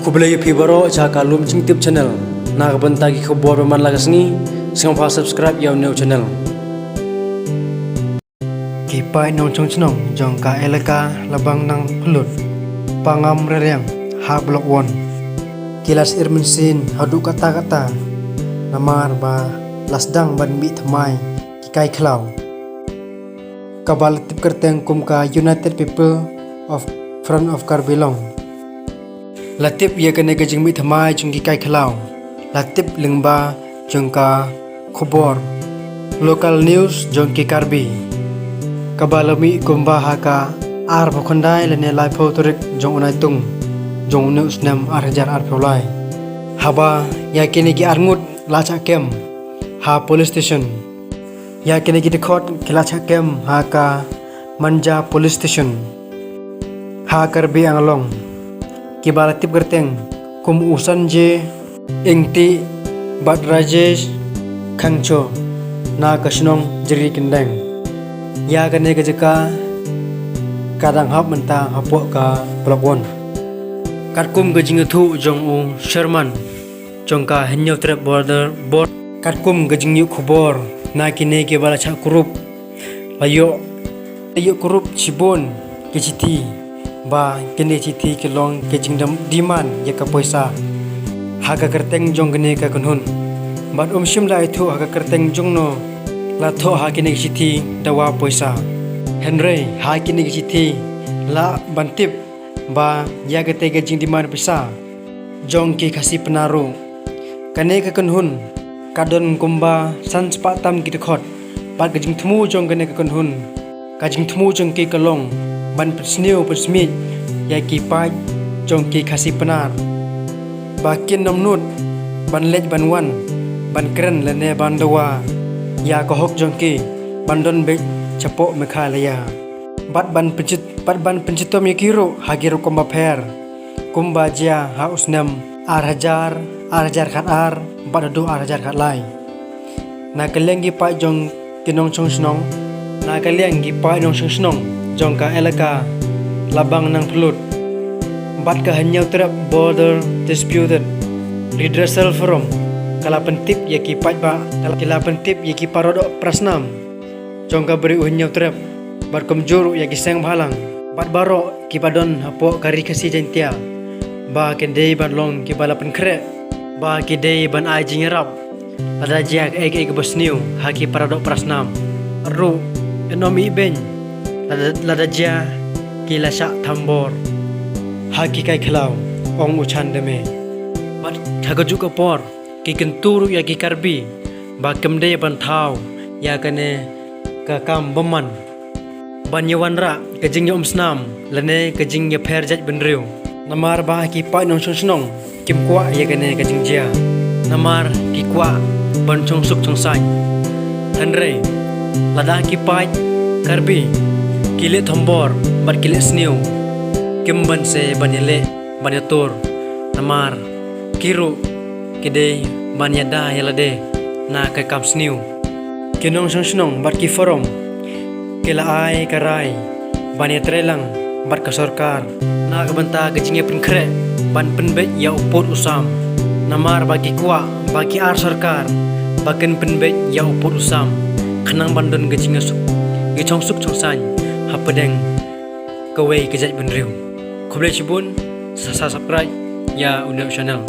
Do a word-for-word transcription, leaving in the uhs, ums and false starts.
Khublei ïa phi baroh sha ka Lum Jingtip Channel. Na ka bynta ki khubor ba man la ka sngi, sngewbha subscribe ïa u new channel. Ki paid nongshong shnong jong ka elaka Labang Nangphylut, Pangam Rariang, ha Block One, ki la shah mynsiem haduh katta katta namar ba la sdang ban mih thymmai ki kai khlaw, kaba la tip kyrteng kum ka United People of Front of Karbi Anglong. La tip ïa kane ka jingmih thymmai jong ki kai khlaw, la tip lyngba jong ka khubor Local News jong ki Karbi, kaba la mih kumba ha ka arphew khyndai lane laiphew tarik jong u Naitung jong une u snem ar hajar arphew lai. Haba ïa kine ki arngut la shah kem ha police station. Ïa kine ki dkhot ki la shah kem ha ka Manja Police Station ha Karbi Anglong, kiba la tip kyrteng kum u Sanjay Ingti bad Rajesh Khangcho na ka shnong Jri Kyndeng. Ïa kane ka jaka ka dang hap mynta hapoh ka Block One. Katkum ka jingïathuh jong u Sherman jong ka Hynñiewtrep Border Board, katkum ka jingïoh khubor na kine kiba la shah kurup, la ïoh, la ïoh kurup shibun ki shithi, ba kine shithi ki long ki jingdem-, demand ïa ka poisa ha ka kyrteng jong kine ka kynhun. Bad um shym la ïathuh ha ka kyrteng jong no la thoh ha kine ki shithi dawa poisa. Hynrei ha kine ki shithi lah ban tip ba ïa kata ka jingdemand poisa jong ki Khasi Pnar ruh. Kane ka kynhun ka don kumba san spah tam ki dkhot, bad ka jingthmu jong kane ka kynhun, ka jingthmu jong ki ka long ban pynsniew pynsmiej ïa ki paid jong ki Khasi Pnar, ba kin ym nud ban leit ban wan, ban kren lane ban dawa ïa ka hok jong ki ban don beit shapoh Meghalaya. Bad ban pynshit-, bad ban pynshitom ïa ki ruh ha ki rukom bapher, kumba jia ha u snem ar hajar, ar hajar khat ar, bad haduh ar hajar khat lai. Na ka liang ki paid jong ki nongshong shnong, na ka liang ki paid nongshong shnong jong ka elaka Labang Nangphylut bad ka Hynñiewtrep Border Disputed Redressal Forum, ka la pyntip ïa ki paidbah, ka la, ka la pyntip ïa ki paradoh parasnam jong ka Bri u Hynñiewtrep, bad kumjuh ruh ïa ki seng bhalang, bad baroh kiba don hapoh ka Ri Khasi Jaiñtia, ba kin dei ban long kiba la pynkhreh, ba ki dei ban ai jingïarap lada jia kaei kaei kaba sniew ha ki paradoh parasnam. Ruh, yn ym ibeiñ lada, lada jia ki la shah thombor ha ki kai khlaw, ong u Chan Deme. Bad ha kajuh ka por, ki kyntu ruh ïa ki Karbi ba kim dei ban thaw ïa kane ka kam bymman ban ïawanrah ka jingïaumsnam lane ka jingïapher jaitbynriew. Namar ba ki paid nongshong shnong kim kwah ïa kane ka jingjia, namar ki kwah ban shong suk shong saiñ. Hynrei lada ki paid Karbi ki leh thombor bad ki leh sniew, kim banse ban ïaleh ban ïatur, namar ki ruh ki dei ban ïada ïa lade na ka kam sniew. Ki nongshong shnong bad ki forum ki la ai ka rai ban ïatreilang bad ka sorkar na ka bynta ka jingïapynkhreh ban pynbeit ïa u pud u sam. Namar ba ki kwah ba ki ar sorkar ba kin pynbeit ïa u pud u sam, khnang ban don ka jingïasuk, ka shong suk shong saiñ hapdeng kawei ka jaitbynriew. Khublei shibun, sa, sa subscribe ïa u new channel.